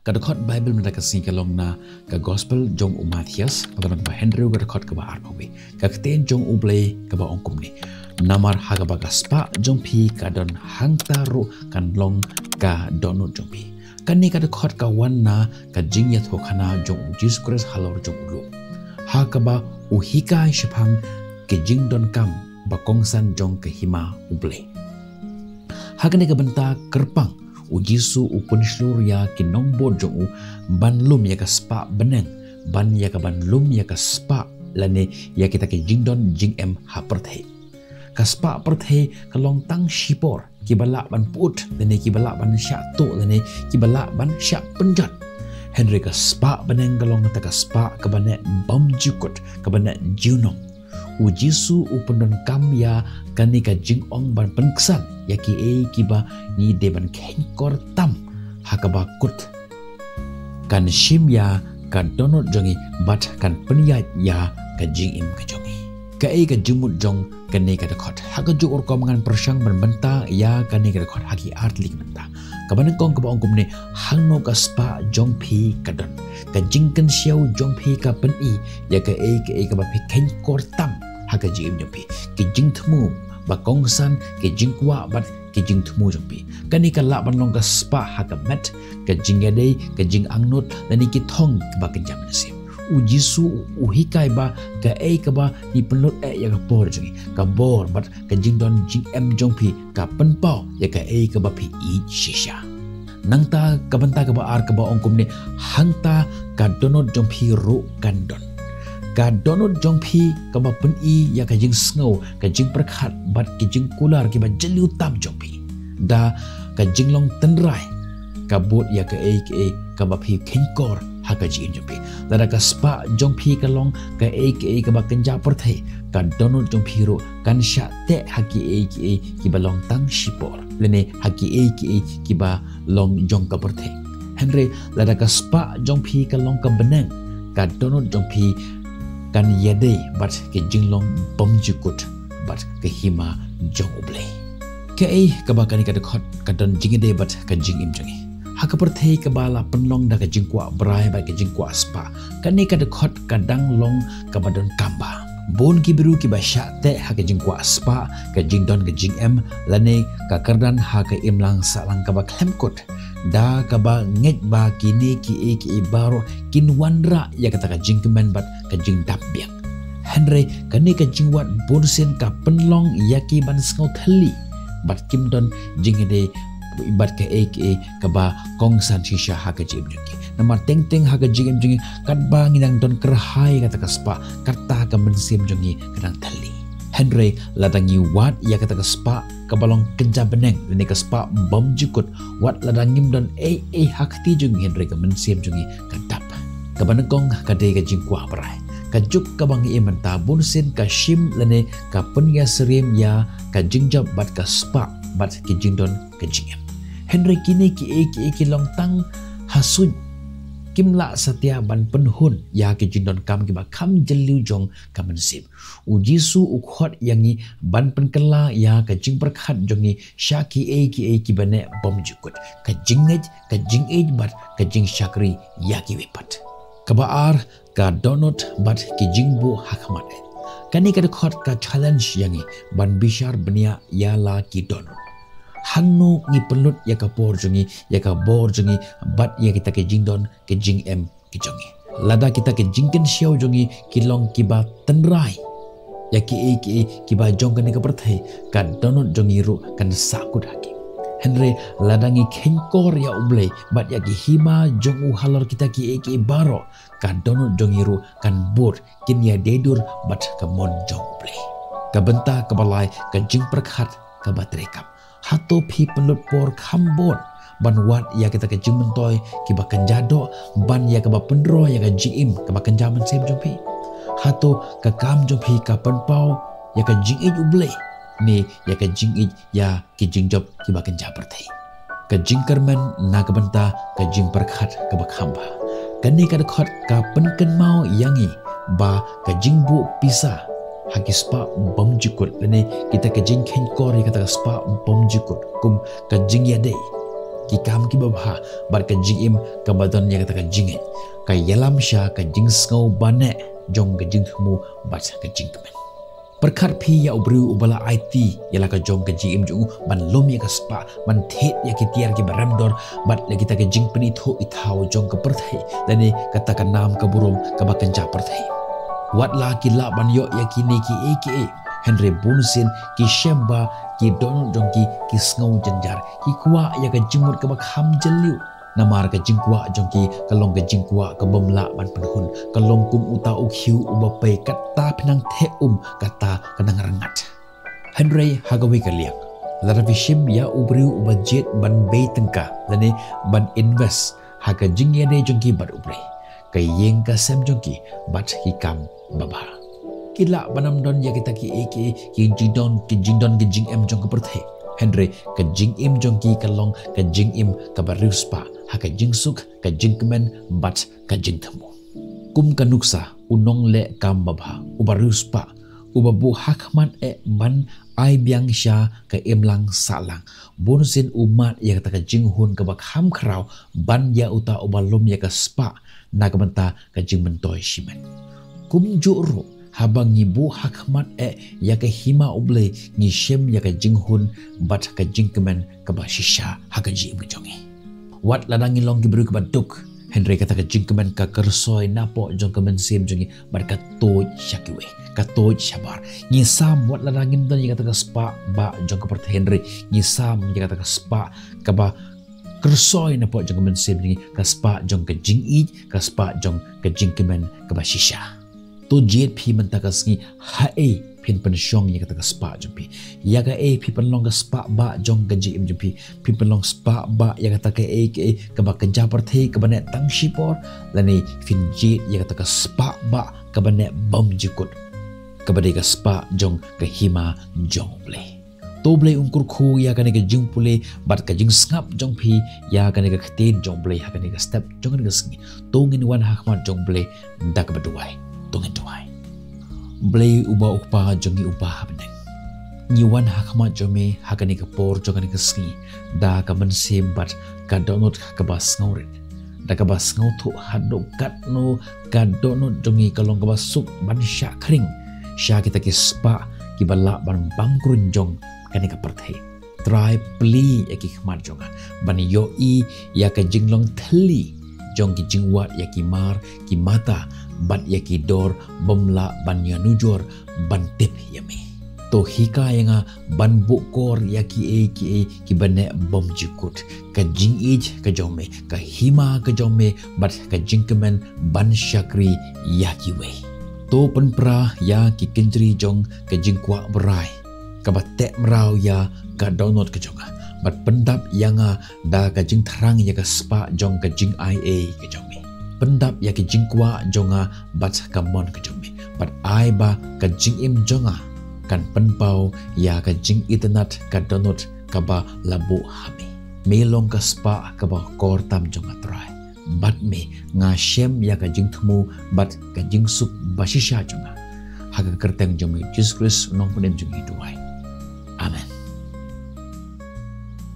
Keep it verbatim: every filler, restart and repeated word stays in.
Ka dkhot Baibl mynta ka sngi ka long na ka Gospel jong u Mathaios, ka lynnong ba hynriew, ka dkhot kaba arphew wei. Ka ktien jong U Blei kaba ong kumne: Namar ha kaba ka spah jong phi ka don, hangta ruh kan long ka dohnud jong phi. Kane ka dkhot ka wan na ka jingïathuhkhana jong u Jisu Khrist halor jong u lum, ha kaba u hikai shaphang ki jingdonkam ba kongsan jong ka hima U Blei. Ha kane ka bynta kyrpang, u Jisu u pynshlur ïa ki nongbud jong u ban lum ïa ka spah bneng, ban ïa ka ban lum ïa ka spah lane ïa kita ki jingdon jingem ha pyrthei. Ka spah pyrthei ka long tang shipor, kiba lah ban put lane kiba lah ban shah tuh lane kiba lah ban shah pynjot. Hynrei ka spah bneng ka long kata ka spah kaba neh bymjukut, kaba neh junom. U Jisu u pyndonkam ïa kane ka jingong ban pynksan ïa kiei kiba ngi dei ban kheiñkor tam ha kaba kut. Kan shim ïa ka dohnud jong ngi bad kan pynïaid ïa ka jingim ka jong ngi. Kaei ka jingmut jong kane ka dkhot? Ha kajuh ka rukom ngan pyrshang ban bynta ïa kane ka dkhot ha ki artylli ki bynta. Kaba nyngkong kaba ong kumne: Hangno ka spah jong phi ka don? Ka jingkynshew jong phi ka pyni ïa kaei kaei kaba phi kheiñkor tam ha ka jingim jong phi. Ki jingthmu ba kongsan, ki jingkwah bad ki jingthmu jong phi. Kane ka lah ban long ka spah ha ka met, ka jingïadei, ka jingangnud lane ki thong ba kynja mynsiem. U Jisu u hikai ba kaei kaba ngi pynlut eh ïa ka por jong ngi, ka bor bad ka jingdon jingem jong phi ka pynpaw ïa kaei kaba phi ïeit shisha. Nangta ka bynta kaba ar kaba ong kumne: Hangta ka dohnud jong phi ruh kan don. Ka dohnud jong phi kaba pyni ïa ka jingsngew, ka jingpyrkhat bad ki jingkular kiba jylliew tam jong phi. Da ka jinglong tynrai ka bud ïa kaei kaei kaba phi kheiñkor ha ka jingim jong phi. Lada ka spah jong phi ka long kaei kaei kaba kynja pyrthei, ka dohnud jong phi ruh kan shah teh ha kiei kiei kiba long tang shipor lane ha kiei kiei kiba long jong ka pyrthei. Hynrei lada ka spah jong phi ka long ka bneng, ka dohnud jong phi kan ïadei bad ka jinglong bymjukut bad ka hima jong U Blei. Kaei kaba kane ka dkhot ka don jingïadei bad ka jingim jong ngi? Ha ka pyrthei kaba la pynlong da ka jingkwah brai bad ka jingkwah spah, kane ka dkhot ka dang long kaba donkam bha. Bun ki briew kiba shah teh ha ka jingkwah spah, ka jingdon ka jingem lane ka kyrdan ha ka imlang sahlang kaba khlem kut, da kaba ngeit ba kine kiei kiei baroh kin wanrah ïa kata ka jingkmen bad ka jingdap biang. Hynrei kane ka jingwad bunsien ka pynlong ïa ki ban sngew thylli bad kim don jingïadei bad kaei kaei kaba kongsan shisha ha ka jingim jong ki. Namar teng teng ha ka jingim jong ngi, katba ngi nang don kyrhai kata ka spah, kata ka mynsiem jong ngi ka nang thylli. Hynrei lada ngi wad ïa kata ka spah kaba long kynja bneng lane ka spah bymjukut, wat lada ngim don ei ei ha kti jong ngi, hynrei ka mynsiem jong ngi ka dap. Kaba nyngkong ka dei ka jingkwah brai. Ka juk kaba ngi im mynta bunsien ka shim lane ka pynïasyriem ïa ka jingjop bad ka spah bad ki jingdon ka jingem. Hynrei kine kiei kiei ki long tang ha suiñ, kim lah satia ban pynhun ïa ki jingdonkam kiba kham jylliew jong ka mynsiem. U Jisu u khot ïa ngi ban pynkylla ïa ka jingpyrkhat jong ngi sha kiei kiei kiba neh bymjukut, ka jingngeit, ka jingïeit bad ka jingshakri ïa kiwei pat. Kaba ar, ka dohnud bad ki jingbuh ha khmat eh. Kane ka dkhot ka challenge ïa ngi ban bishar bniah ïa la ki dohnud. Hangno ngi pynlut ïa ka por jong ngi, ïa ka bor jong ngi bad ïa kita ki jingdon ki jingem ki jong ngi? Lada kita ki jingkynshew jong ngi ki long kiba tynrai ïa kiei kiei kiba jong kane ka pyrthei, ka dohnud jong ngi ruh kan sahkut ha ki. Hynrei lada ngi kheiñkor ïa U Blei bad ïa ki hima jong u halor kita kiei kiei baroh, ka dohnud jong ngi ruh kan bud, kin ïadei dur bad ka mon jong U Blei. Ka bynta kaba lai, ka jingpyrkhat kaba treikam. Hato phi pynlut por kham bun ban wad ïa kita ki jingmyntoi kiba kynja doh ban ïa kaba pynroi ïa ka jingim kaba kynja mynsiem jong phi? Hato ka kam jong phi ka pynpaw ïa ka jingïeit U Blei ne ïa ka jingïeit ïa ki jingjop kiba kynja pyrthei? Ka jingkyrmen na ka bynta ka jingpyrkhat kaba kham bha. Kane ka dkhot ka pynkynmaw ïa ngi ba ka jingbuh pisa ha ki spah bymjukut lane kita ka jingkheiñkor ïa kata ka spah bymjukut kum ka jingïadei ki kam kiba bha, bad ka jingim kaba don ïa kata ka jingngeit, ka ïalam sha ka jingsngew baneh jong ka jingthmu bad ka jingkmen. Pyrkhat phi ïa u briew uba la aiti ïa la ka jong ka jingim jong u ban lum ïa ka spah, ban thied ïa ki tiar kiba rem dor, bad ïa kita ki jingpynithuh ithaw jong ka pyrthei, lane kata ka nam ka burom kaba kynja pyrthei. Wat la ki lah ban ïoh ïa kine kiei kiei, hynrei bunsien ki shem ba ki dohnud jong ki ki sngew jynjar, ki kwah ïa ka jingmut kaba kham jylliew. Namar ka jingkwah jong ki ka long ka jingkwah ka bym lah ban pynhun, ka long kum uta u khiew uba pei, kata pynang theh um, kata ka nang rngat. Hynrei ha kawei ka liang, lada phi shim ïa u briew uba jied ban bei tyngka, lane ban invest ha ka jingïadei jong ki bad U Blei, ka ïing ka sem jong ki bad ki kam babha. Ki lah ban ym don ïa kita kiei kiei ki jingdon, ki jingdon ki jingem jong ka pyrthei, hynrei ka jingim jong ki ka long ka jingim kaba riewspah ha ka jingsuk, ka jingkmen bad ka jingthmu. Kum ka nuksa u nongleh kam babha uba riewspah, uba buh hakhmat eh ban ai biang sha ka imlang sahlang, bunsien u mad ïa kata ka jinghun kaba kham khraw ban ïa uta uba lum ïa ka spah na ka bynta ka jingmyntoi shimet. Kumjuh ruh, haba ngi buh hakhmat eh ïa ka hima U Blei, ngi shem ïa ka jinghun bad ka jingkmen kaba shisha ha ka jingim ka jong ngi. Wat lada ngi long ki briew kiba duk, hynrei kata ka jingkmen ka kyrsoi napoh jong ka mynsiem jong ngi bad ka tuid sha kiwei, ka tuid shabar. Ngi sam, wat lada ngim don ïa kata ka spah bah jong ka pyrthei, hynrei ngi sam ïa kata ka spah kaba kyrsoi napoh jong ka mynsiem jong ngi, ka spah jong ka jingïeit, ka spah jong ka jingkmen kaba shisha. To jied phi mynta ka sngi, haei phin pynshong ïa kata ka spah jong phi. Ïa kaei phi pynlong ka spah bah jong ka jingim jong phi. Phi pynlong spah bah ïa kata kaei kaei kaba kynja pyrthei kaba neh tang shipor, lane phin jied ïa kata ka spah bah kaba neh bymjukut, kaba dei ka spah jong ka hima jong U Blei. To Blei un kyrkhu ïa kane ka jingpule bad ka jingsngap jong phi ïa kane ka ktien jong U Blei ha kane ka step jong kane ka sngi. To ngin wan ha khmat jong U Blei da kaba duwai. To ngin duwai. Blei uba u Kpa jong ngi uba ha bneng, ngi wan ha khmat jong me ha kane ka por jong kane ka sngi da ka mynsiem bad ka dohnud kaba sngewrit, da kaba sngewthuh haduh katno ka dohnud jong ngi ka long kaba suk ban shah khring sha kita ki spah kiba lah ban bam kruiñ jong kane ka pyrthei. Trai, plie ïa ki khmat jong nga ban ïohi ïa ka jinglong thylli jong ki jingwad ïa ki mar ki mata bad ïa ki dor bym lah ban ïanujor ban tip ïa me. To hikai ïa nga ban buh kor ïa kiei kiei kiba neh bymjukut, ka jingïeit ka jong me, ka hima ka jong me bad ka jingkmen ban shakri ïa kiwei. To pynpra ïa ki kynjri jong ka jingkwah brai kaba teh mraw ïa ka dohnud ka jong nga, bad pyndap ïa nga da ka jingthrang ïa ka spah jong ka jingaiei ka jong me. Pyndap ïa ka jingkwah jong nga bad ka mon ka jong me, bad ai ba ka jingim jong nga kan pynpaw ïa ka jingitynnad ka dohnud kaba la buh ha me. Me long ka spah kaba kor tam jong nga Trai, bad me nga shem ïa ka jingthmu bad ka jingsuk bashisha jong nga. Ha ka kyrteng jong me Jisu Khrist u nongpynim jong ngi duwai. Amen.